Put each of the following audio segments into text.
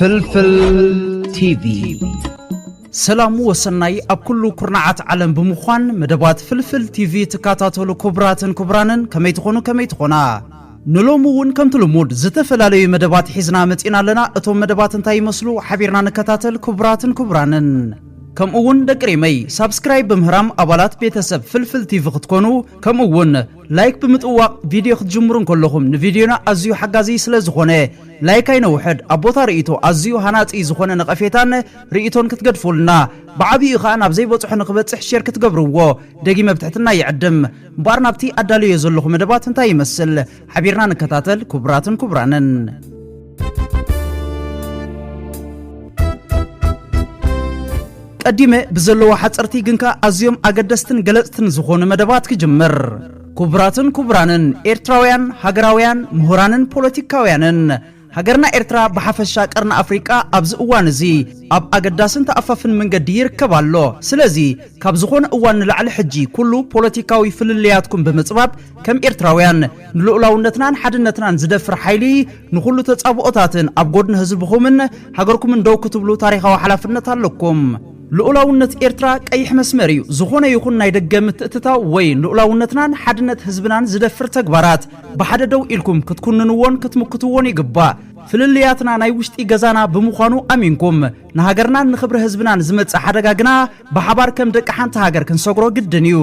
ፍልፍል ቲቪ። ሰላም ወሰናይ ኣብ ኩሉ ኩርናዓት ዓለም ብምዃን መደባት ፍልፍል ቲቪ ትከታተሉ ክቡራትን ክቡራንን፣ ከመይ ትኾኑ፣ ከመይ ትኾና? ንሎሚ እውን ከምቲ ልሙድ ዝተፈላለዩ መደባት ሒዝና መጺና ኣለና። እቶም መደባት እንታይ ይመስሉ ሓቢርና ንከታተል ክቡራትን ክቡራንን። ከምኡ እውን ደቂ ሪመይ ሳብስክራይብ ብምህራም ኣባላት ቤተሰብ ፍልፍል ቲቪ ክትኮኑ፣ ከምኡ እውን ላይክ ብምጥዋቕ ቪድዮ ክትጅምሩ እንከለኹም ንቪድዮና ኣዝዩ ሓጋዚ ስለ ዝኾነ፣ ላይክ ኣይነውሕድ። ኣብ ቦታ ርእይቶ ኣዝዩ ሃናጺ ዝኾነ ነቐፌታን ርእይቶን ክትገድፉልና፣ ብዓቢኡ ኸኣ ናብ ዘይበጽሖ ንኽበጽሕ ሼር ክትገብርዎ ደጊመ ብትሕትና ይዕድም። እምበኣር ናብቲ ኣዳልዮ ዘለኹ መደባት እንታይ ይመስል? ሓቢርና ንከታተል ክቡራትን ክቡራንን። ቀዲመ ብዘለዎ ሓጸርቲ ግን ከኣ ኣዝዮም ኣገደስትን ገለጽትን ዝኾኑ መደባት ክጅምር። ክቡራትን ክቡራንን ኤርትራውያን ሃገራውያን ምሁራንን ፖለቲካውያንን፣ ሃገርና ኤርትራ ብሓፈሻ ቀርኒ ኣፍሪቃ ኣብዚ እዋን እዚ ኣብ ኣገዳስን ተኣፋፍን መንገዲ ይርከብ ኣሎ። ስለዚ ካብ ዝኾነ እዋን ንላዕሊ ሕጂ ኩሉ ፖለቲካዊ ፍልልያትኩም ብምጽባብ ከም ኤርትራውያን ንልኡላውነትናን ሓድነትናን ዝደፍር ሓይሊ ንኹሉ ተጻብኦታትን ኣብ ጎድኒ ህዝብኹምን ሃገርኩምን ደው ክትብሉ ታሪኻዊ ሓላፍነት ኣለኩም። ልኡላውነት ኤርትራ ቀይሕ መስመር እዩ። ዝኾነ ይኹን ናይ ደገ ምትእትታው ወይ ንልኡላውነትናን ሓድነት ህዝብናን ዝደፍር ተግባራት ብሓደ ደው ኢልኩም ክትኩንንዎን ክትምክትዎን ይግባእ። ፍልልያትና ናይ ውሽጢ ገዛና ብምዃኑ ኣሚንኩም ንሃገርናን ንኽብሪ ህዝብናን ዝመጽእ ሓደጋ ግና ብሓባር ከም ደቂ ሓንቲ ሃገር ክንሰግሮ ግድን እዩ።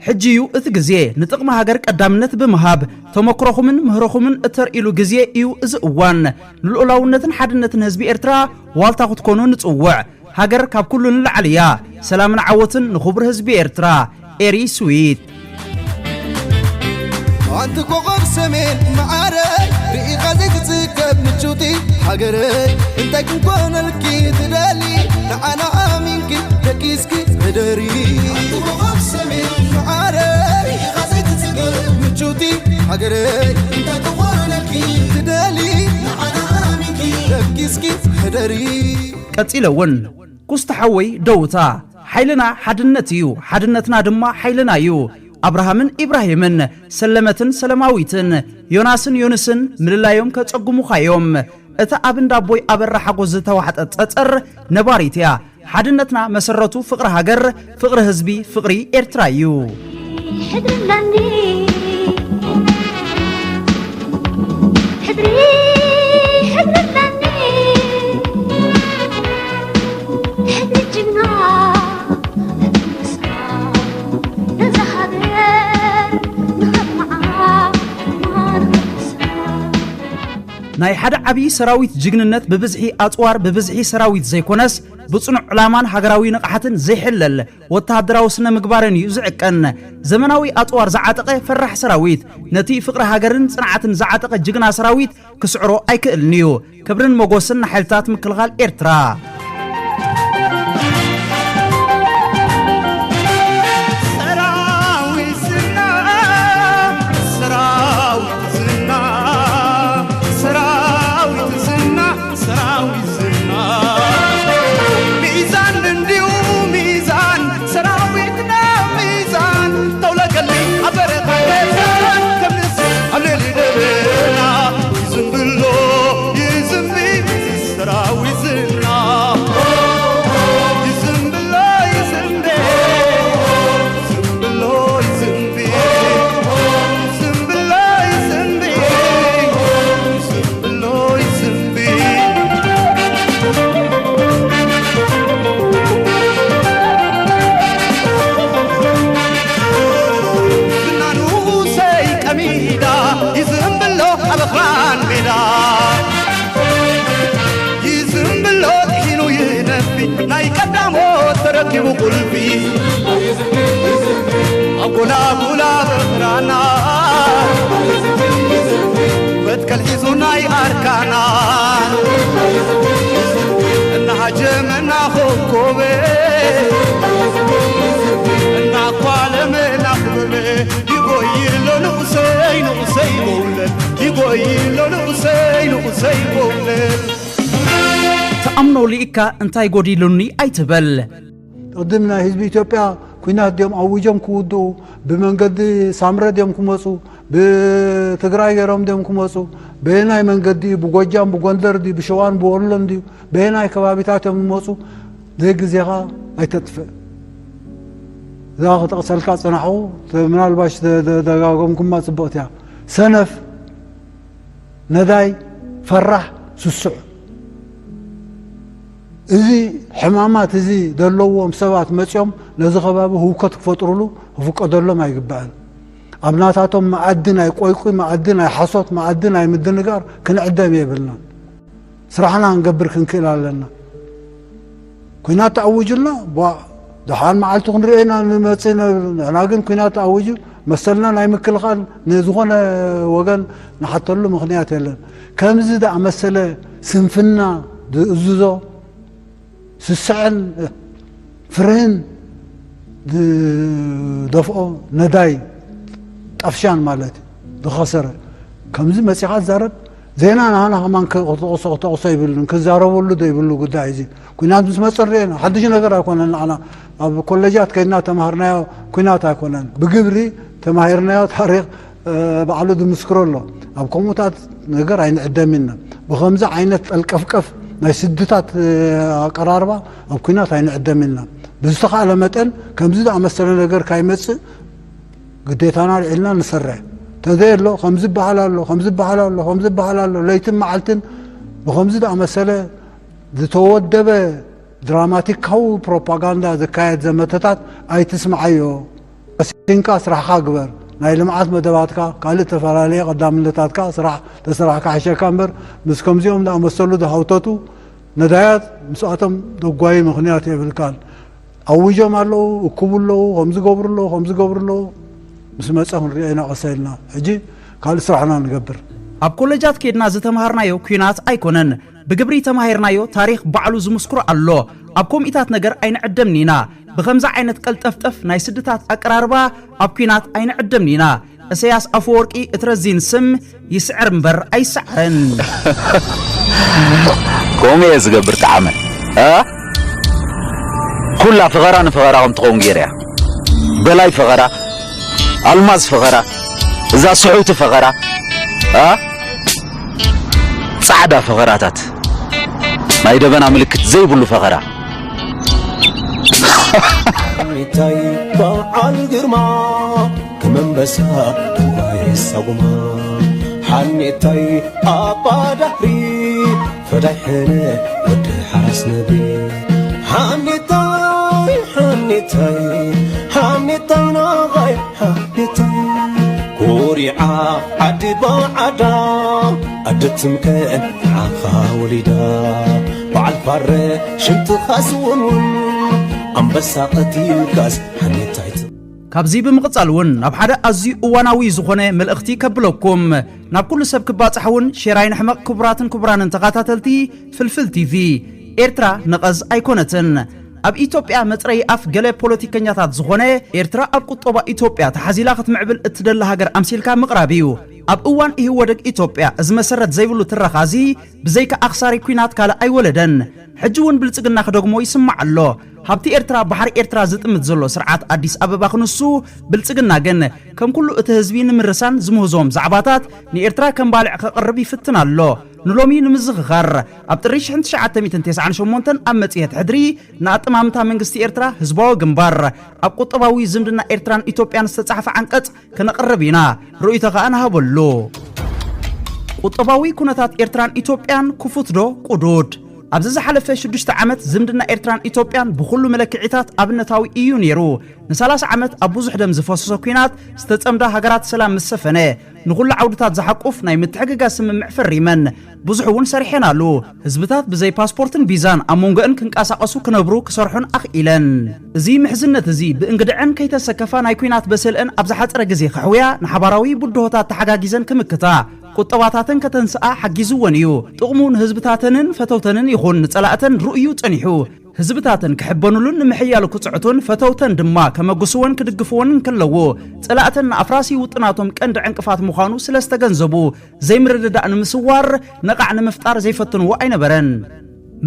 ሕጂ እዩ እቲ ግዜ። ንጥቕሚ ሃገር ቀዳምነት ብምሃብ ተመክሮኹምን ምህሮኹምን እተርእይሉ ግዜ እዩ እዚ እዋን። ንልኡላውነትን ሓድነትን ህዝቢ ኤርትራ ዋልታ ክትኮኑ ንጽውዕ። ሃገር ካብ ኩሉ ንላዕሊ እያ። ሰላምን ዓወትን ንኽቡር ህዝቢ ኤርትራ። ኤሪ ስዊት። ኣንቲ ኮኾብ ሰሜን መዓረይ፣ ርኢኻ ዘይትጽገብ ምቹቲ ሃገረይ፣ እንታይ ክንኮነልኪ ትደሊ? ንዓና ኣሚንኪ ደቂስኪ ሕደሪ። ኣንቲ ኮኾብ ሰሜን መዓረይ፣ ርኢኻ ዘይትጽገብ ምቹቲ ሃገረይ፣ እንታይ ክንኮነልኪ ትደሊ? ንዓና ኣሚንኪ ደቂስኪ ሕደሪ። ቀጺለ እውን ኩስታ ሓወይ ደውታ፣ ሓይልና ሓድነት እዩ፣ ሓድነትና ድማ ሓይልና እዩ። ኣብርሃምን ኢብራሂምን፣ ሰለመትን ሰለማዊትን፣ ዮናስን ዮንስን ምልላዮም ከጸጉሙኻ እዮም። እታ ኣብ እንዳ ኣቦይ ኣበራ ሓጎስ ዝተዋሕጠት ጸጸር ነባሪት እያ። ሓድነትና መሰረቱ ፍቕሪ ሃገር፣ ፍቕሪ ህዝቢ፣ ፍቕሪ ኤርትራ እዩ። ሕድሪ ኣለኒ፣ ሕድሪ፣ ሕድሪ ኣለኒ፣ ሕድሪ ጅግና፣ ሕድሪ ንስኻ፣ ነዛ ሃገር ንኸድምዓ፣ ንኸድምዓ። ናይ ሓደ ዓቢ ሰራዊት ጅግንነት ብብዝሒ ኣጽዋር፣ ብብዝሒ ሰራዊት ዘይኮነስ፣ ብጽኑዕ ዕላማን ሃገራዊ ንቕሓትን ዘይሕለል ወተሃደራዊ ስነ ምግባርን እዩ ዝዕቀን። ዘመናዊ ኣጽዋር ዝዓጠቐ ፈራሕ ሰራዊት ነቲ ፍቕሪ ሃገርን ጽንዓትን ዝዓጠቐ ጅግና ሰራዊት ክስዕሮ ኣይክእልን እዩ። ክብርን መጎስን ንሓይልታት ምክልኻል ኤርትራ። ሰራዊት ዝና፣ ሰራዊት ዝና፣ ሰራዊት ዝና፣ ሰራዊት ዝና። ሚዛን እንዲሁ ሚዛን፣ ሰራዊትና ሚዛን። ተውለቀሊ ኣብ በረኻ ገዛን፣ ከም ንስ ኣብ ልዕሊ ደበና። ይዝምብሎ ይዝምቢ ሰራዊት ዝና። ይዝምብሎ ይዝምቢ፣ ይዝምብሎ ይዝምቢ፣ ይዝምብሎ ይዝምቢ። ይዝምብሎ ኣብ ኣኽራን ሜዳ። ይዝምብሎ ጥሒኑ ይነፊ፣ ናይ ቀዳሞት ተረኪቡ ቁልፊ። ኣብ ጎላጉላ በኽራና፣ መትከል ሒዙ ናይ ኣርካና። እናሃጀመና ኮኮበ፣ እናኳለመና ክበበ። ይጎይሎ ንኡሰይ፣ ንኡሰይ በውለል። ይጎይሎ ንኡሰይ፣ ንኡሰይ በውለል። ትኣምኖ ልኢካ እንታይ ጎዲሉኒ ኣይትበል። ቅድም ናይ ህዝቢ ኢትዮጵያ ኲናት ድዮም ኣዊጆም ክውድኡ? ብመንገዲ ሳምረ ድዮም ክመፁ? ብትግራይ ገይሮም ድዮም ክመፁ? በየናይ መንገዲ እዩ? ብጎጃም፣ ብጎንደር ድዩ? ብሸዋን ብወሎን ድዩ? በየናይ ከባቢታት እዮም ዝመፁ? ዘይግዜኻ ኣይተጥፍእ። እዛ ክጠቕሰልካ ጽናሕኹ፣ ምናልባሽ ደ-፣ ደ-፣ ደጋገምኩማ ጽብቕቲ እያ። ሰነፍ፣ ነዳይ፣ ፈራሕ፣ ስሱዕ። እዚ ሕማማት እዚ ዘለዎም ሰባት መጺኦም ነዚ ከባቢ ህውከት ክፈጥሩሉ ክፍቀደሎም ኣይግባእን። ኣብ ናታቶም መኣዲ ናይ ቆይቁይ፣ መኣዲ ናይ ሓሶት፣ መኣዲ ናይ ምድንጋር ክንዕደም የብልናን። ስራሕና ክንገብር ክንክእል ኣለና። ኲናት ተኣዊጁልና፣ ቧ፣ ደሓን መዓልቲ ክንሪኦ ኢና ንመጽእ ነ-፣ ንሕና ግን ኲናት ተኣዊጁ መሰልና ናይ ምክልኻል ንዝኾነ ወገን ንሓተሉ ምኽንያት የለን። ከምዚ ዝኣመሰለ ስንፍና ዝእዝዞ ስስዐን ፍርህን ዝደፍኦ ነዳይ ጠፍሻን ማለት እዩ፣ ዝኸሰረ። ከምዚ መጺኻ ትዛረብ፣ ዜና ንሃና ከማን ክጠቕሶ፣ ክጠቕሶ ይብልን፣ ክዛረበሉ ዘይብሉ ጉዳይ እዚ። ኲናት ምስ መጸ ንሪኦ ኢና። ሓድሽ ነገር ኣይኮነን ንዓና። ኣብ ኮሌጃት ከይድና ተማሃርናዮ ኲናት ኣይኮነን። ብግብሪ ተማሂርናዮ ታሪኽ፣ እ፣ ባዕሉ ዝምስክሮ ኣሎ። ኣብ ከምኡታት ነገር ኣይንዕደም ኢና። ብኸምዚ ዓይነት ጠልቀፍቀፍ ናይ ስድታት፣ እ፣ ኣቀራርባ ኣብ ኲናት ኣይንዕደም ኢና። ብዝተኻእለ መጠን ከምዚ ዝኣመሰለ ነገር ካይመጽእ ግዴታና ልዒልና ንሰርሕ። ተዘይ ኣሎ፣ ከምዚ ይበሃል ኣሎ፣ ከምዚ ይበሃል ኣሎ፣ ከምዚ ይበሃል ኣሎ፣ ለይትን መዓልትን ብኸምዚ ዝኣመሰለ ዝተወደበ ድራማቲካዊ ፕሮፓጋንዳ ዝካየድ ዘመተታት ኣይትስምዓዮ። ቀሲንካ ስራሕኻ ግበር። ናይ ልምዓት መደባትካ፣ ካልእ ዝተፈላለየ ቀዳምነታትካ ስራሕ ተሰራሕካ ሕሸካ እምበር፣ ምስ ከምዚኦም ዝኣመሰሉ ዝሃውተቱ ነዳያት ምስኣቶም ዘጓይ ምኽንያት የብልካን። ኣዊጆም ኣለዉ፣ እኩቡ ኣለዉ፣ ከምዚ ገብሩ ኣለዉ፣ ከምዚ ገብሩ ኣለዉ። ምስ መጸ ክንሪኦ ኢና ቀስ ኢልና። ሕጂ ካልእ ስራሕና ንገብር። ኣብ ኮለጃት ኬድና ዝተምሃርናዮ ኲናት ኣይኮነን፣ ብግብሪ ተማሂርናዮ ታሪኽ ባዕሉ ዝምስክሮ ኣሎ። ኣብ ከምኢታት ነገር ኣይንዕደምን ኢና። ብኸምዚ ዓይነት ቀልጠፍጠፍ ናይ ስድታት ኣቀራርባ ኣብ ኲናት ኣይንዕደምን ኢና። እሰያስ ኣፈወርቂ እቲ ረዚን ስም ይስዕር እምበር ኣይሰዓርን። ከምኡ እየ ዝገብር ጠዓመ። እ? ኩላ ፈኸራ ንፈኸራ ከም ትኸውን ገይረ እያ። በላይ ፈኸራ፣ ኣልማዝ ፈኸራ፣ እዛ ስሕውቲ ፈኸራ፣ እ? ጻዕዳ ፈኸራታት፣ ናይ ደበና ምልክት ዘይብሉ ፈኸራ። ሓኒታይ በዓል ግርማ፣ ከም ኣንበሳ ደንጓይ ሳጉማ። ሓኒታይ ኣባ ዳህሪ፣ ፈዳይ ሕነ ወዲ ሓራስ ነብሪ። ሓኒታይ፣ ሓኒታይ፣ ሓኒታይ ናቓይ ሓኒታይ። ኮሪዓ ዓዲ ባዓዳ፣ ኣደ ትምከን ንዓኻ ወሊዳ። በዓል ፋረ ሽንጥኻስ እውን እውን፣ ኣንበሳ ቀቲልካስ ሓኒታይ ትም። ካብዚ ብምቕጻል እውን ናብ ሓደ ኣዝዩ እዋናዊ ዝኾነ መልእኽቲ ከብለኩም። ናብ ኩሉ ሰብ ክባጻሕ እውን ሼር ኣይንሕመቕ። ክቡራትን ክቡራንን ተኸታተልቲ ፍልፍል ቲቪ፣ ኤርትራ ነቐዝ ኣይኮነትን። ኣብ ኢትዮጵያ መጽረዪ ኣፍ ገለ ፖለቲከኛታት ዝኾነ፣ ኤርትራ ኣብ ቁጠባ ኢትዮጵያ ተሓዚላ ክትምዕብል እትደሊ ሃገር ኣምሲልካ ምቕራብ እዩ። ኣብ እዋን ኢህወደግ ኢትዮጵያ እዚ መሰረት ዘይብሉ ትረኻ እዚ ብዘይካ ኣኽሳሪ ኲናት ካልእ ኣይወለደን። ሕጂ እውን ብልጽግና ክደግሞ ይስማዕ ኣሎ። ሃብቲ ኤርትራ፣ ባሕሪ ኤርትራ ዝጥምት ዘሎ ስርዓት ኣዲስ ኣበባ ክንሱ፣ ብልጽግና ግን ከም ኩሉ እቲ ህዝቢ ንምርሳን ዝምህዞም ዛዕባታት ንኤርትራ ከም ባልዕ ከቕርብ ይፍትን ኣሎ። ንሎሚ ንምዝኽኻር፣ ኣብ ጥሪ ሽሕን ትሽዓተ ሚእትን ተስዓን ሸሞንተን ኣብ መጽሔት ሕድሪ ንኣጠማምታ መንግስቲ ኤርትራ ህዝባዊ ግንባር ኣብ ቁጠባዊ ዝምድና ኤርትራን ኢትዮጵያን ዝተጻሕፈ ዓንቀጽ ከነቕርብ ኢና። ርእይቶ ከኣ ንሃበሉ። ቁጠባዊ ኩነታት ኤርትራን ኢትዮጵያን ክፉት ዶ ቅዱድ? ኣብዚ ዝሓለፈ ሽዱሽተ ዓመት ዝምድና ኤርትራን ኢትዮጵያን ብኹሉ መለክዒታት ኣብነታዊ እዩ ነይሩ። ንሰላሳ ዓመት ኣብ ብዙሕ ደም ዝፈሰሶ ኲናት ዝተጸምዳ ሃገራት ሰላም ምስ ሰፈነ፣ ንኹሉ ዓውድታት ዝሓቁፍ ናይ ምትሕግጋዝ ስምምዕ ፈሪመን። ብዙሕ እውን ሰሪሐናሉ። ህዝብታት ብዘይ ፓስፖርትን ቪዛን ኣብ መንጎአን ክንቀሳቐሱ፣ ክነብሩ፣ ክሰርሑን ኣኽኢለን። እዚ ምሕዝነት እዚ ብእንግድዐን ከይተሰከፋ ናይ ኲናት በሰልአን ኣብ ዝሓጸረ ግዜ ከሕውያ፣ ንሓባራዊ ብድሆታት ተሓጋጊዘን ክምክታ፣ ቁጠባታተን ከተንስኣ ሓጊዝወን እዩ። ጥቕሙ ንህዝብታተንን ፈተውተንን ይኹን ንጸላእተን ርኡዩ ጸኒሑ። ህዝብታተን ክሕበኑሉን ንምሕያሉ ክጽዕቱን፣ ፈተውተን ድማ ከመጉስወን ክድግፍወን እንከለዉ፣ ጸላእተን ንኣፍራሲ ውጥናቶም ቀንዲ ዕንቅፋት ምዃኑ ስለ ዝተገንዘቡ፣ ዘይምርድዳእ ንምስዋር ነቓዕ ንምፍጣር ዘይፈትንዎ ኣይነበረን።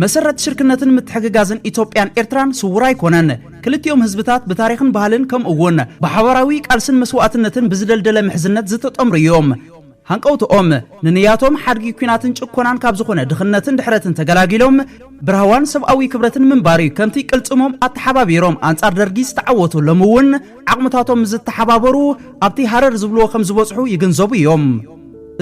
መሰረት ሽርክነትን ምትሕግጋዝን ኢትዮጵያን ኤርትራን ስዉር ኣይኮነን። ክልቲኦም ህዝብታት ብታሪኽን ባህልን ከምኡ እውን ብሓባራዊ ቃልስን መስዋእትነትን ብዝደልደለ ምሕዝነት ዝተጠምሩ እዮም። ሃንቀውትኦም ንንያቶም ሓድጊ ኲናትን ጭኮናን ካብ ዝኾነ ድኽነትን ድሕረትን ተገላጊሎም ብርሃዋን ሰብኣዊ ክብረትን ምንባር እዩ። ከምቲ ቅልጽሞም ኣተሓባቢሮም ኣንጻር ደርጊ ዝተዓወቱ ሎም እውን ዓቕምታቶም ምስ ዝተሓባበሩ ኣብቲ ሃረር ዝብልዎ ከም ዝበጽሑ ይግንዘቡ እዮም።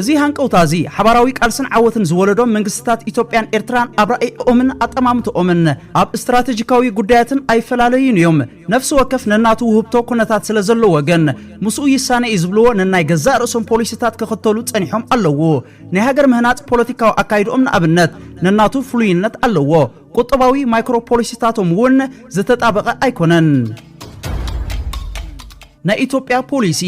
እዚ ሃንቀውታ እዚ ሓባራዊ ቃልስን ዓወትን ዝወለዶም መንግስትታት ኢትዮጵያን ኤርትራን ኣብ ራእይኦምን ኣጠማምትኦምን ኣብ ስትራቴጂካዊ ጉዳያትን ኣይፈላለዩን እዮም። ነፍሲ ወከፍ ነናቱ ውህብቶ ኩነታት ስለ ዘለዎ ግን ምስኡ ይሳነ እዩ ዝብልዎ ነናይ ገዛእ ርእሶም ፖሊሲታት ክኽተሉ ጸኒሖም ኣለዉ። ናይ ሃገር ምህናጽ ፖለቲካዊ ኣካይድኦም ንኣብነት ነናቱ ፍሉይነት ኣለዎ። ቁጠባዊ ማይክሮ ፖሊሲታቶም እውን ዝተጣበቐ ኣይኮነን። ናይ ኢትዮጵያ ፖሊሲ።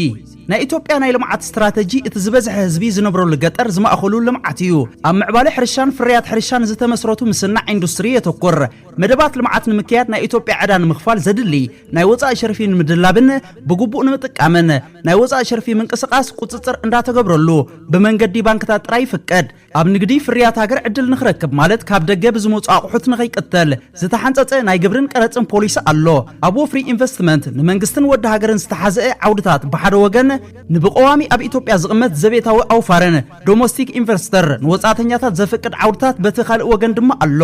ናይ ኢትዮጵያ ናይ ልምዓት ስትራተጂ እቲ ዝበዝሐ ህዝቢ ዝነብረሉ ገጠር ዝማእኸሉ ልምዓት እዩ። ኣብ ምዕባለ ሕርሻን ፍርያት ሕርሻን ዝተመስረቱ ምስናዕ ኢንዱስትሪ የተኩር። መደባት ልምዓት ንምክያድ ናይ ኢትዮጵያ ዕዳ ንምኽፋል ዘድሊ ናይ ወፃኢ ሸርፊ ንምድላብን ብግቡእ ንምጥቃምን ናይ ወፃኢ ሸርፊ ምንቅስቓስ ቁፅፅር እንዳተገብረሉ ብመንገዲ ባንክታት ጥራይ ይፍቀድ። ኣብ ንግዲ ፍርያት ሃገር ዕድል ንኽረክብ ማለት ካብ ደገ ብዝመፁ ኣቑሑት ንኸይቅተል ዝተሓንፀፀ ናይ ግብርን ቀረፅን ፖሊሲ ኣሎ። ኣብ ወፍሪ ኢንቨስትመንት ንመንግስትን ወዲ ሃገርን ዝተሓዘአ ዓውድታት ብሓደ ወገን ንብቐዋሚ ኣብ ኢትዮጵያ ዝቕመጥ ዘቤታዊ ኣውፋርን ዶሞስቲክ ኢንቨስተር ንወፃእተኛታት ዘፍቅድ ዓውድታት በቲ ካልእ ወገን ድማ ኣሎ።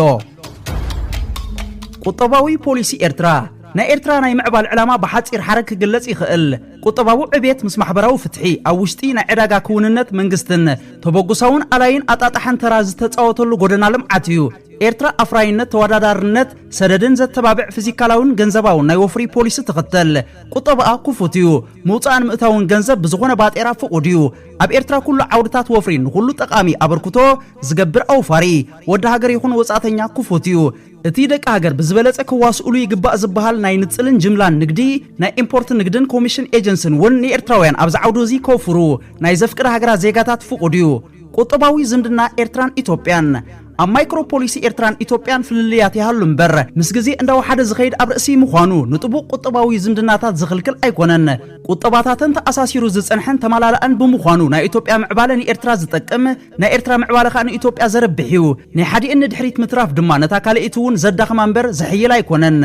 ቁጠባዊ ፖሊሲ ኤርትራ። ናይ ኤርትራ ናይ ምዕባል ዕላማ ብሓጺር ሓረግ ክግለጽ ይኽእል። ቁጠባዊ ዕብየት ምስ ማሕበራዊ ፍትሒ፣ ኣብ ውሽጢ ናይ ዕዳጋ ክውንነት መንግስትን ተበጉሳውን ኣላይን ኣጣጣሓን ተራ ዝተጻወተሉ ጎደና ልምዓት እዩ። ኤርትራ ኣፍራይነት፣ ተወዳዳርነት፣ ሰደድን ዘተባብዕ ፊዚካላውን ገንዘባውን ናይ ወፍሪ ፖሊሲ ትኽተል። ቁጠባኣ ክፉት እዩ። ምውጻእን ምእታውን ገንዘብ ብዝኾነ ባጤራ ፍቑድ እዩ። ኣብ ኤርትራ ኩሉ ዓውድታት ወፍሪ ንኹሉ ጠቓሚ ኣበርክቶ ዝገብር ኣውፋሪ ወዲ ሃገር ይኹን ወጻእተኛ ክፉት እዩ። እቲ ደቂ ሃገር ብዝበለጸ ክዋስኡሉ ይግባእ ዝበሃል ናይ ንጽልን ጅምላን ንግዲ፣ ናይ ኢምፖርት ንግድን ኮሚሽን ኤጀንስን እውን ንኤርትራውያን ኣብዚ ዓውዲ እዚ ከውፍሩ ናይ ዘፍቅድ ሃገራት ዜጋታት ፍቑድ እዩ። ቁጠባዊ ዝምድና ኤርትራን ኢትዮጵያን። ኣብ ማይክሮ ፖሊሲ ኤርትራን ኢትዮጵያን ፍልልያት ይሃሉ እምበር፣ ምስ ግዜ እንዳወሓደ ዝኸይድ ኣብ ርእሲ ምዃኑ፣ ንጥቡቕ ቁጠባዊ ዝምድናታት ዝኽልክል ኣይኮነን። ቁጠባታተን ተኣሳሲሩ ዝጸንሐን ተመላላእን ብምዃኑ፣ ናይ ኢትዮጵያ ምዕባለ ንኤርትራ ዝጠቅም፣ ናይ ኤርትራ ምዕባለ ከኣ ንኢትዮጵያ ዘርብሕ እዩ። ናይ ሓዲእን ንድሕሪት ምትራፍ ድማ ነታ ካልኣይቲ እውን ዘዳኽማ እምበር ዘሕይላ ኣይኮነን።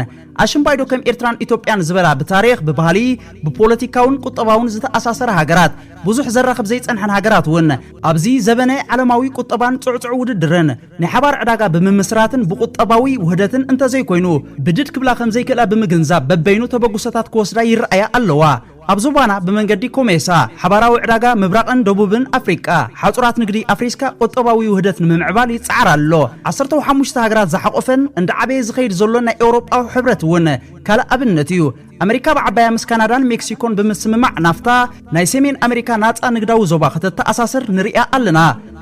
ኣሽምባይዶ ከም ኤርትራን ኢትዮጵያን ዝበላ ብታሪኽ፣ ብባህሊ፣ ብፖለቲካውን ቁጠባውን ዝተኣሳሰራ ሃገራት፣ ብዙሕ ዘራኽብ ዘይጸንሐን ሃገራት እውን ኣብዚ ዘበነ ዓለማዊ ቁጠባን ጽዕጹዕ ውድድርን ናይ ሓባር ዕዳጋ ብምምስራትን ብቁጠባዊ ውህደትን እንተዘይኮይኑ ብድድ ክብላ ከም ዘይክእላ ብምግንዛብ በበይኑ ተበግሶታት ክወስዳ ይረኣያ ኣለዋ። ኣብ ዞባና ብመንገዲ ኮሜሳ ሓባራዊ ዕዳጋ ምብራቕን ደቡብን ኣፍሪቃ ሓጹራት ንግዲ ኣፍሪስካ ቁጠባዊ ውህደት ንምምዕባል ይጽዓር ኣሎ። ዓሰርተ ሓሙሽተ ሃገራት ዝሓቖፈን እንዳዓበየ ዝኸይድ ዘሎን ናይ ኤውሮጳዊ ሕብረት እውን ካልእ ኣብነት እዩ። ኣመሪካ ብዓባያ ምስ ካናዳን ሜክሲኮን ብምስምማዕ ናፍታ ናይ ሰሜን ኣመሪካ ናጻ ንግዳዊ ዞባ ከተተኣሳስር ንሪኣ ኣለና።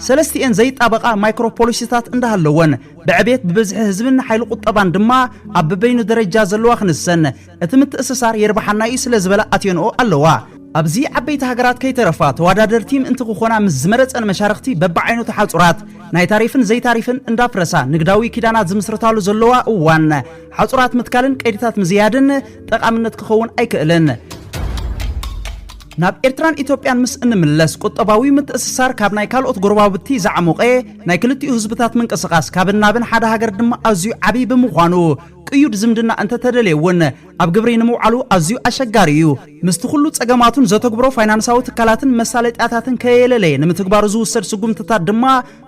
ሰለስቲኤን ዘይጣበቓ ማይክሮ ፖሊሲታት እንዳሃለወን ብዕቤት ብብዝሒ ህዝብን ሓይሊ ቁጠባን ድማ ኣብ በበይኑ ደረጃ ዘለዋ ክንሰን እቲ ምትእስሳር የርብሓና እዩ ስለ ዝበላ ኣትየንኦ ኣለዋ። ኣብዚ ዓበይቲ ሃገራት ከይተረፋ ተወዳደርቲ ምእንቲ ክኾና ምስ ዝመረጸን መሻርኽቲ በብዓይነቱ ሓጹራት ናይ ታሪፍን ዘይታሪፍን እንዳፍረሳ ንግዳዊ ኪዳናት ዝምስርታሉ ዘለዋ እዋን ሓጹራት ምትካልን ቀይድታት ምዝያድን ጠቓምነት ክኸውን ኣይክእልን። ናብ ኤርትራን ኢትዮጵያን ምስ እንምለስ ቁጠባዊ ምትእስሳር ካብ ናይ ካልኦት ጎረባብቲ ዝዓሞቐ ናይ ክልቲኡ ህዝብታት ምንቅስቓስ ካብን ናብን ሓደ ሃገር ድማ ኣዝዩ ዓብዪ ብምዃኑ ቅዩድ ዝምድና እንተተደልየ እውን ኣብ ግብሪ ንምውዓሉ ኣዝዩ ኣሸጋሪ እዩ። ምስቲ ኩሉ ጸገማቱን ዘተግብሮ ፋይናንሳዊ ትካላትን መሳለጥያታትን ከየለለየ ንምትግባሩ ዝውሰድ ስጉምትታት ድማ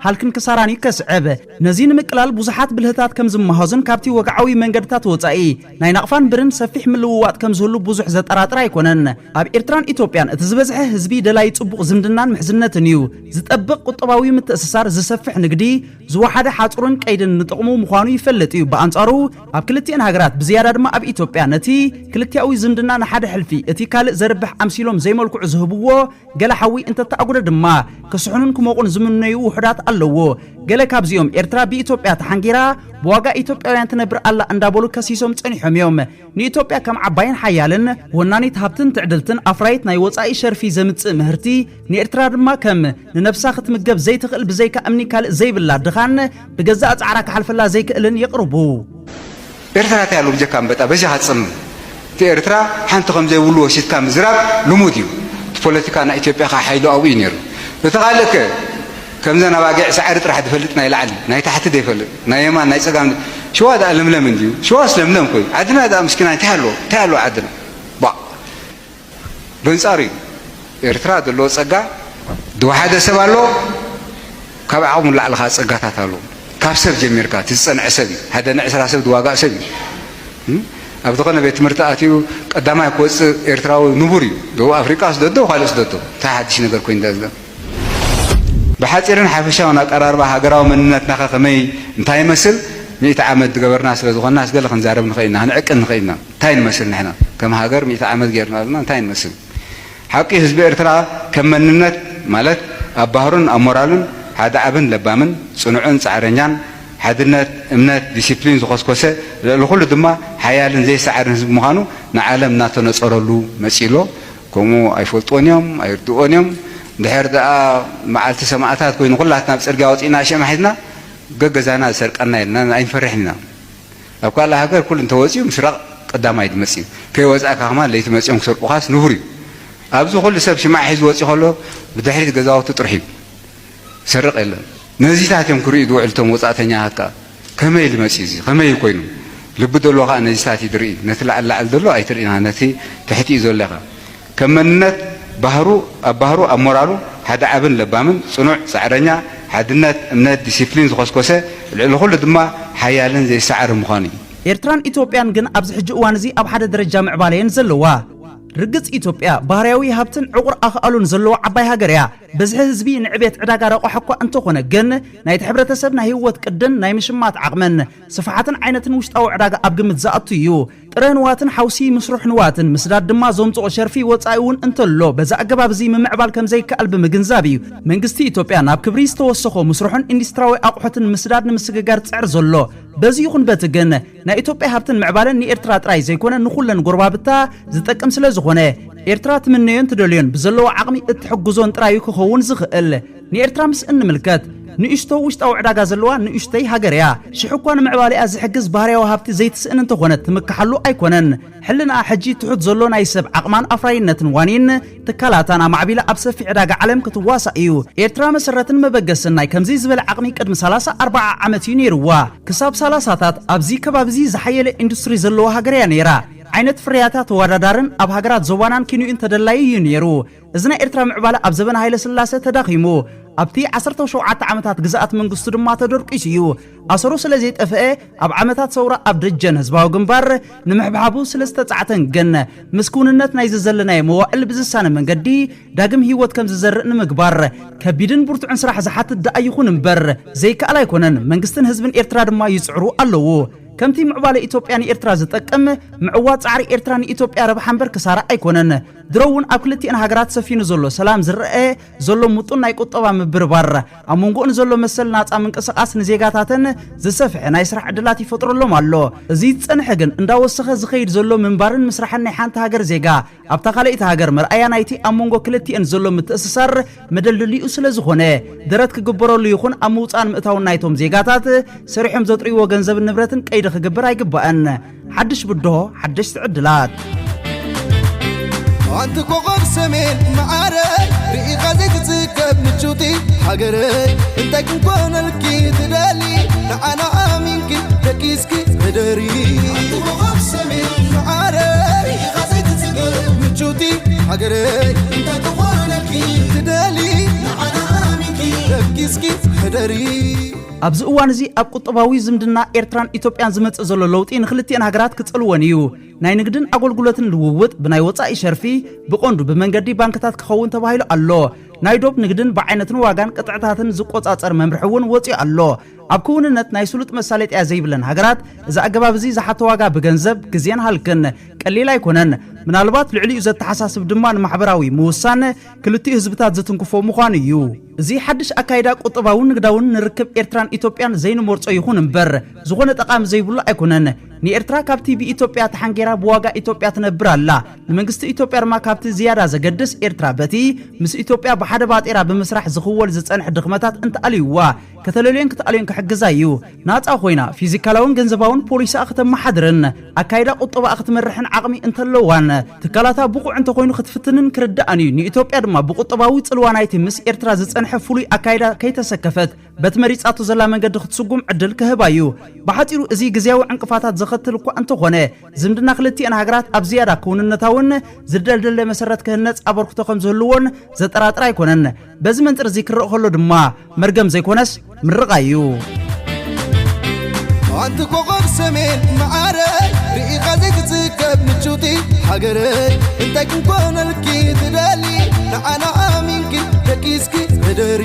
ሃልክን ክሳራን እዩ ከስዕብ። ነዚ ንምቅላል ብዙሓት ብልህታት ከም ዝመሃዙን ካብቲ ወግዓዊ መንገድታት ወጻኢ ናይ ናቕፋን ብርን ሰፊሕ ምልውዋጥ ከም ዝህሉ ብዙሕ ዘጠራጥር ኣይኮነን። ኣብ ኤርትራን ኢትዮጵያን እቲ ዝበዝሐ ህዝቢ ደላይ ጽቡቕ ዝምድናን ምሕዝነትን እዩ። ዝጠብቕ ቁጠባዊ ምትእስሳር፣ ዝሰፍሕ ንግዲ፣ ዝወሓደ ሓጹርን ቀይድን ንጥቕሙ ምዃኑ ይፈልጥ እዩ። ብኣንጻሩ ኣብ ክልቲኤን ሃገራት ብዝያዳ ድማ ኣብ ኢትዮጵያ ነቲ ክልቲኣዊ ዝምድና ንሓደ ሕልፊ እቲ ካልእ ዘርብሕ ኣምሲሎም ዘይመልክዑ ዝህብዎ ገለ ሓዊ እንተተኣጉደ ድማ ክስሕኑን ክሞቑን ዝምነዩ ውሑዳት ኣለዎ። ገለ ካብዚኦም ኤርትራ ብኢትዮጵያ ተሓንጊራ ብዋጋ ኢትዮጵያውያን ትነብር ኣላ እንዳበሉ ከሲሶም ጸኒሖም እዮም። ንኢትዮጵያ ከም ዓባይን ሓያልን ወናኒት ሃብትን ትዕድልትን ኣፍራይት ናይ ወጻኢ ሸርፊ ዘምጽእ ምህርቲ ንኤርትራ ድማ ከም ንነብሳ ክትምገብ ዘይትኽእል ብዘይካ እምኒ ካልእ ዘይብላ ድኻን ብገዛእ ጻዕራ ክሓልፈላ ዘይክእልን የቕርቡ። ኤርትራ እንታይ ኣሎ ብጀካ ኣንበጣ በጃኻ ትጸምም። እቲ ኤርትራ ሓንቲ ከም ዘይብሉ ወሲድካ ምዝራብ ልሙድ እዩ። እቲ ፖለቲካ ናይ ኢትዮጵያ ከኣ ሓይሉ ኣብኡ እዩ ነይሩ። እቲ ካልእ ከ ከምዘን ኣባጊዕ ሳዕሪ ጥራሕ ዝፈልጥ ናይ ላዕሊ ናይ ታሕቲ ዘይፈልጥ ናይ የማን ናይ ጸጋም ሽዋ ደኣ ለምለም እንድዩ። ሽዋስ ለምለም ኮይ ዓድና ደኣ ምስኪና እንታይ ኣለዎ እንታይ ኣለዎ ዓድና። ባእ በንጻሩ እዩ ኤርትራ ዘለዎ ጸጋ ዝወሓደ ሰብ ኣሎ፣ ካብ ዓቕሙ ንላዕሊ ከዓ ጸጋታት ኣሎ። ካብ ሰብ ጀሚርካ እቲ ዝጸንዐ ሰብ እዩ። ሓደ ንዕስራ ሰብ ዝዋጋእ ሰብ እዩ። እም? ኣብ ዝኾነ ቤት ትምህርቲ ኣትዩ ቀዳማይ ክወጽእ ኤርትራዊ ንቡር እዩ። ደቡብ ኣፍሪቃ ስደዶ፣ ካልእ ስደዶ። እንታይ ሓድሽ ነገር ኮይኑ ዳዝጋ? ብሓጺርን ሓፈሻውን ኣቀራርባ ሃገራዊ መንነትናኸ ከመይ፣ እንታይ ይመስል? ሚእቲ ዓመት ዝገበርና ስለ ዝኾንና፣ ስገለ ክንዛረብ ንኽእል ኢና፣ ክንዕቅን ንኽእል ኢና። እንታይ ንመስል ንሕና? ከም ሃገር ሚእቲ ዓመት ጌርና ኣለና፣ እንታይ ንመስል? ሓቂ ህዝቢ ኤርትራ ከም መንነት ማለት ኣብ ባህሩን ኣብ ሞራሉን ሓደ ዓብን ለባምን፣ ጽኑዕን ጻዕረኛን፣ ሓድነት፣ እምነት፣ ዲሲፕሊን ዝኾስኮሰ፣ ልዕሊ ኩሉ ድማ ሓያልን ዘይሰዓርን ህዝቢ ምዃኑ ንዓለም እናተነጸረሉ መጺኡ ኣሎ። ከምኡ ኣይፈልጥዎን እዮም፣ ኣይርድእዎን እዮም። እንድሕር ደኣ መዓልቲ ሰማእታት ኮይኑ ኩላትና ኣብ ጽርግያ ወጺእና ሽም ሒዝና ገገዛና ዝሰርቀና የለን፣ ኣይንፈርሕን ኢና። ኣብ ካልእ ሃገር ኩሉ እንተወጺኡ ምስራቕ ቀዳማይ ዝመጽእ እዩ። ከይወጻእካ ከማን ለይቲ መጺኦም ክሰርቁኻስ ንቡር እዩ። ኣብዚ ኩሉ ሰብ ሽማዕ ሒዙ ወጺኡ ከሎ ብድሕሪት ገዛውቱ ጥርሑ እዩ። ዝሰርቕ የለን። ነዚታት እዮም ክርእዩ ዝውዕሉ እቶም ወጻእተኛታት ከኣ። ከመይ ኢሉ መጺኡ እዚ? ከመይ እዩ ኮይኑ? ልቢ ዘለዎ ከኣ ነዚታት እዩ ዝርኢ። ነቲ ላዕሊ ላዕሊ ዘሎ ኣይትርእና፣ ነቲ ትሕቲ እዩ ዘሎ ኢኻ። ከም መንነት ባህሩ፣ ኣብ ባህሩ፣ ኣብ ሞራሉ ሓደ ዓብን ለባምን፣ ጽኑዕ፣ ጻዕረኛ፣ ሓድነት፣ እምነት፣ ዲሲፕሊን ዝኾስኮሰ፣ ልዕሊ ኩሉ ድማ ሓያልን ዘይሰዓርን ምዃኑ እዩ። ኤርትራን ኢትዮጵያን ግን ኣብዚ ሕጂ እዋን እዚ ኣብ ሓደ ደረጃ ምዕባለ እየን ዘለዋ። ርግጽ ኢትዮጵያ ባህርያዊ ሃብትን ዕቑር ኣኽኣሉን ዘለዋ ዓባይ ሃገር እያ። ብዝሒ ህዝቢ ንዕቤት ዕዳጋ ረቋሒ እኳ እንተኾነ ግን ናይቲ ሕብረተሰብ ናይ ህይወት ቅድን ናይ ምሽማት ዓቕምን ስፍሓትን ዓይነትን ውሽጣዊ ዕዳጋ ኣብ ግምት ዝኣቱ እዩ። ጥረ ንዋትን ሓውሲ ምስሩሕ ንዋትን ምስዳድ ድማ ዘምጽኦ ሸርፊ ወጻኢ እውን እንተሎ በዚ ኣገባብ እዚ ምምዕባል ከም ዘይከኣል ብምግንዛብ እዩ መንግስቲ ኢትዮጵያ ናብ ክብሪ ዝተወሰኾ ምስሩሕን ኢንዱስትሪያዊ ኣቑሑትን ምስዳድ ንምስግጋር ዝጽዕር ዘሎ። በዚ ይኹን በቲ ግን ናይ ኢትዮጵያ ሃብትን ምዕባለን ንኤርትራ ጥራይ ዘይኮነ ንኹለን ጎረባብታ ዝጠቅም ስለ ዝኾነ ኤርትራ ትምነዮን ትደልዮን ብዘለዎ ዓቕሚ እትሕግዞን ጥራይ እዩ ክኸውን ዝኽእል። ንኤርትራ ምስ እንምልከት ንእሽቶ ውሽጣዊ ዕዳጋ ዘለዋ ንእሽተይ ሃገር እያ። ሽሕ እኳ ንምዕባለኣ ዝሕግዝ ባህርያዊ ሃብቲ ዘይትስእን እንተኾነት ትምክሓሉ ኣይኮነን። ሕልናኣ ሕጂ ትሑት ዘሎ ናይ ሰብ ዓቕማን ኣፍራይነትን ዋኒን ትካላታን ኣማዕቢላ ኣብ ሰፊሕ ዕዳጋ ዓለም ክትዋሳእ እዩ። ኤርትራ መሰረትን መበገስን ናይ ከምዚ ዝበለ ዓቕሚ ቅድሚ ሰላሳ ኣርባዓ ዓመት እዩ ነይርዋ። ክሳብ ሰላሳታት ኣብዚ ከባቢ እዚ ዝሓየለ ኢንዱስትሪ ዘለዋ ሃገር እያ ነይራ። ዓይነት ፍርያታ ተወዳዳርን ኣብ ሃገራት ዞባናን ኪንኡን ተደላዪ እዩ ነይሩ። እዚ ናይ ኤርትራ ምዕባለ ኣብ ዘበነ ሃይለ ስላሰ ተዳኺሙ ኣብቲ ዓሰርተ ሸውዓተ ዓመታት ግዝኣት መንግስቱ ድማ ተደርቂሱ እዩ። ኣሰሩ ስለ ዘይጠፍአ ኣብ ዓመታት ሰውራ ኣብ ደጀን ህዝባዊ ግንባር ንምሕብሓቡ ስለ ዝተጻዕተን ግን ምስ ክውንነት ናይ ዝዘለናዮ መዋእል ብዝሳነ መንገዲ ዳግም ህይወት ከም ዝዘርእ ንምግባር ከቢድን ብርቱዕን ስራሕ ዝሓትት ደኣ ይኹን እምበር ዘይከኣል ኣይኮነን። መንግስትን ህዝብን ኤርትራ ድማ ይጽዕሩ ኣለዉ። ከምቲ ምዕባለ ኢትዮጵያ ንኤርትራ ዝጠቅም ምዕዋት ጻዕሪ ኤርትራ ንኢትዮጵያ ረብሓ እምበር ክሳራ ኣይኮነን። ድሮ እውን ኣብ ክልቲኤን ሃገራት ሰፊኑ ዘሎ ሰላም ዝረአ ዘሎ ምጡን ናይ ቁጠባ ምብርባር ኣብ መንጎኡን ዘሎ መሰል ናጻ ምንቅስቓስ ንዜጋታተን ዝሰፍሐ ናይ ስራሕ ዕድላት ይፈጥረሎም ኣሎ። እዚ ዝጸንሐ ግን እንዳወሰኸ ዝኸይድ ዘሎ ምንባርን ምስራሕን ናይ ሓንቲ ሃገር ዜጋ ኣብታ ካልኣይቲ ሃገር መርኣያ ናይቲ ኣብ መንጎ ክልቲኤን ዘሎ ምትእስሳር መደልድሊኡ ስለ ዝኾነ ደረት ክግበረሉ ይኹን ኣብ ምውጻእን ምእታውን ናይቶም ዜጋታት ሰሪሖም ዘጥርይዎ ገንዘብን ንብረትን ቀይዲ ክግበር ኣይግባእን። ሓድሽ ብድሆ፣ ሓደሽቲ ዕድላት። ኣንቲ ኮኾብ ሰሜን መዓረይ ርኢኻ ዘይትጽገብ ምቹቲ ሃገረይ እንታይ ክንኮነልኪ ትደሊ ንዓና ኣሚንኪ ደቂስኪ ሕደሪ ኣንቲ ኮኾብ ሰሜን መዓረይ ርኢኻ ዘይትጽገብ ምቹቲ ሃገረይ እንታይ ክንኮነልኪ ትደሊ ንዓና ኣሚንኪ ደቂስኪ ሕደሪ። ኣብዚ እዋን እዚ ኣብ ቁጠባዊ ዝምድና ኤርትራን ኢትዮጵያን ዝመጽእ ዘሎ ለውጢ ንክልቲኤን ሃገራት ክጸልወን እዩ። ናይ ንግድን ኣገልግሎትን ልውውጥ ብናይ ወጻኢ ሸርፊ ብቐንዱ ብመንገዲ ባንክታት ክኸውን ተባሂሉ ኣሎ። ናይ ዶብ ንግድን ብዓይነትን ዋጋን ቅጥዕታትን ዝቆጻጸር መምርሒ እውን ወጺኡ ኣሎ። ኣብ ክውንነት ናይ ስሉጥ መሳለጥያ ዘይብለን ሃገራት እዚ ኣገባብ እዚ ዝሓቶ ዋጋ ብገንዘብ፣ ግዜን ሃልክን ቀሊል ኣይኮነን። ምናልባት ልዕሊኡ ዘተሓሳስብ ድማ ንማሕበራዊ ምውሳን ክልቲኡ ህዝብታት ዝትንክፎ ምዃኑ እዩ። እዚ ሓድሽ ኣካይዳ ቁጠባውን ንግዳውን ንርክብ ኤርትራን ኢትዮጵያን ዘይንመርጾ ይኹን እምበር፣ ዝኾነ ጠቓሚ ዘይብሉ ኣይኮነን። ንኤርትራ ካብቲ ብኢትዮጵያ ተሓንጌራ ብዋጋ ኢትዮጵያ ትነብር ኣላ። ንመንግስቲ ኢትዮጵያ ድማ ካብቲ ዝያዳ ዘገድስ ኤርትራ በቲ ምስ ኢትዮጵያ ብሓደ ባጤራ ብምስራሕ ዝኽወል ዝጸንሐ ድኽመታት እንተኣልይዋ፣ ከተለልዮን ክትኣልዮን ክሕግዛ እዩ። ናጻ ኮይና ፊዚካላውን ገንዘባውን ፖሊሲኣ ክተመሓድርን ኣካይዳ ቁጠባኣ ክትመርሕን ዓቕሚ እንተለዋን ትካላታ ብቑዕ እንተኾይኑ ክትፍትንን ክርድኣን እዩ። ንኢትዮጵያ ድማ ብቁጠባዊ ጽልዋ ናይቲ ምስ ኤርትራ ዝጸንሐ ፍሉይ ኣካይዳ ከይተሰከፈት በቲ መሪጻቶ ዘላ መንገዲ ክትስጉም ዕድል ክህባ እዩ። ብሓጺሩ እዚ ግዝያዊ ዕንቅፋታት ዘኸ ዝቐትል እኳ እንተኾነ፣ ዝምድና ክልቲኣን ሃገራት ኣብ ዝያዳ ክውንነታውን ዝደልደለ መሰረት ክህነጽ ኣበርክቶ ከም ዝህልዎን ዘጠራጥር ኣይኮነን። በዚ መንጽር እዚ ክረእ ከሎ ድማ መርገም ዘይኮነስ ምርቓ እዩ። ኣንቲ ኮኾብ ሰሜን መዓረይ፣ ርኢኻ ዘይትጽገብ ምቹቲ ሃገረይ፣ እንታይ ክንኮነልኪ ትደሊ፣ ንዓና ኣሚንኪ ደቂስኪ ሕደሪ።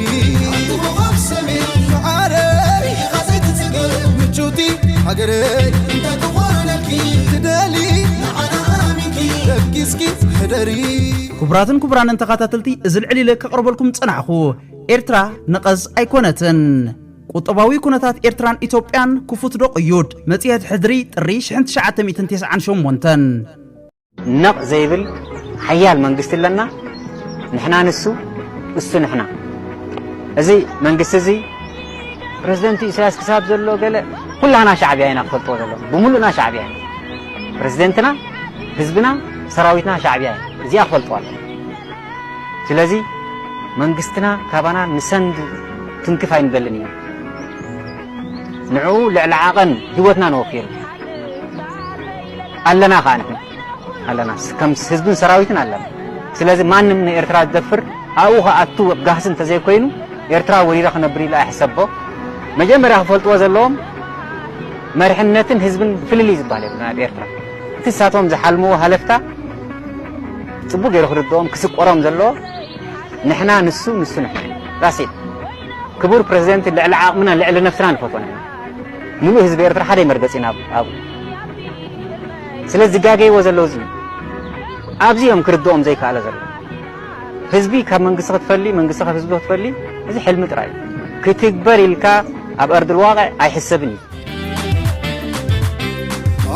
ኣንቲ ኮኾብ ሰሜን መዓረይ፣ ርኢኻ ዘይትጽገብ ምቹቲ ሃገረይ፣ እንታይ ክንኮነልኪ ትደሊ፣ ንዓና ኣሚንኪ ደቂስኪ ሕደሪ። ክቡራትን ክቡራንን ተኸታተልቲ፣ እዚ ልዕል ኢለ ከቕርበልኩም ዝጸናሕኩ፣ ኤርትራ ነቐዝ ኣይኮነትን። ቁጠባዊ ኩነታት ኤርትራን ኢትዮጵያን ክፉት ዶ ቅዩድ? መጽሔት ሕድሪ፣ ጥሪ ሽሕን ትሽዓተ ሚእትን ተስዓን ሸሞንተን። ነቕ ዘይብል ሓያል መንግስቲ ኣለና። ንሕና ንሱ፣ እሱ ንሕና። እዚ መንግስቲ እዚ፣ ፕረዚደንት ኢሳያስ ክሳብ ዘሎ ገለ፣ ኩላህና ሻዕብያ ኢና ክፈልጥዎ ዘሎ። ብምሉእና ሻዕብያ ኢና። ፕረዚደንትና፣ ህዝብና፣ ሰራዊትና ሻዕብያ እዩ። እዚኣ ክፈልጥዋ ኣለና። ስለዚ መንግስትና ካባና ንሰንድ ትንክፍ ኣይንደልን ኢና። ንዕኡ ልዕሊ ዓቐን ህይወትና ነወፍየሉ ኣለና። ከኣ ንሕና ኣለና፣ ከም ህዝብን ሰራዊትን ኣለና። ስለዚ ማንም ንኤርትራ ዝደፍር ኣብኡ ክኣቱ ኣብ ጋህሲ እንተዘይኮይኑ፣ ኤርትራ ወሪረ ክነብር ኢሉ ኣይሕሰቦ። መጀመርያ ክፈልጥዎ ዘለዎም፣ መርሕነትን ህዝብን ፍልልይ ዝበሃል የብሉን ኣብ ኤርትራ። እቲ ንሳቶም ዝሓልምዎ ሃለፍታ ጽቡቅ ገይሩ ክርድኦም፣ ክስቆሮም ዘለዎ፣ ንሕና ንሱ፣ ንሱ ንሕና። ራሲት ክቡር ፕረዚደንት፣ ልዕሊ ዓቕምና፣ ልዕሊ ነፍስና ንፈትዎ ንሕና። ሙሉእ ህዝቢ ኤርትራ ሓደ መርገጺ ኢና ኣብ ኣብኡ። ስለዚ ዝጋገይዎ ዘለዉ እዚ እዩ። ኣብዚ እዮም ክርድኦም ዘይከኣለ ዘሎ። ህዝቢ ካብ መንግስቲ ክትፈሊ፣ መንግስቲ ካብ ህዝቢ ክትፈሊ፣ እዚ ሕልሚ ጥራይ እዩ። ክትግበር ኢልካ ኣብ ኣርዲ ልዋቕዕ ኣይሕሰብን እዩ።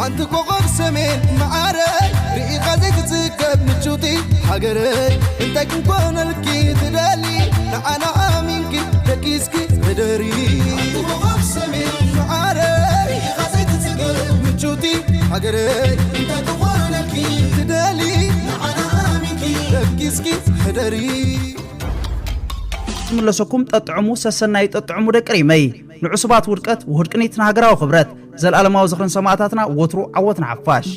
ኣንቲ ኮኾብ ሰሜን መዓረይ፣ ርኢኻ ዘይትጽገብ ምቹቲ ሃገረይ፣ እንታይ ክንኮነልኪ ትደሊ፣ ንዓና ኣሚንኪ ደቂስኪ ሕደሪ። ኣንቲ ኮኾብ ሰሜን መዓረይ፣ ርኢኻ ዘይትጽገብ ምቹቲ ሃገረይ፣ እንታይ ክንኮነልኪ ትደሊ፣ ንዓና ኣሚንኪ ደቂስኪ ሕደሪ። ዝምለሰኩም ጠጥዕሙ ሰሰናይ ጠጥዕሙ ደቂ ሪመይ። ንዕሱባት ውድቀት ውሁድ ቅኒት ንሃገራዊ ክብረት። ዘልኣለማዊ ዝኽርን ሰማእታትና ወትሩ ዓወት ንሓፋሽ።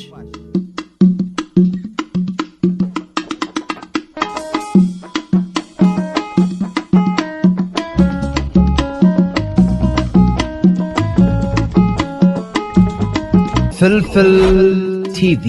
ፍልፍል ቲቪ።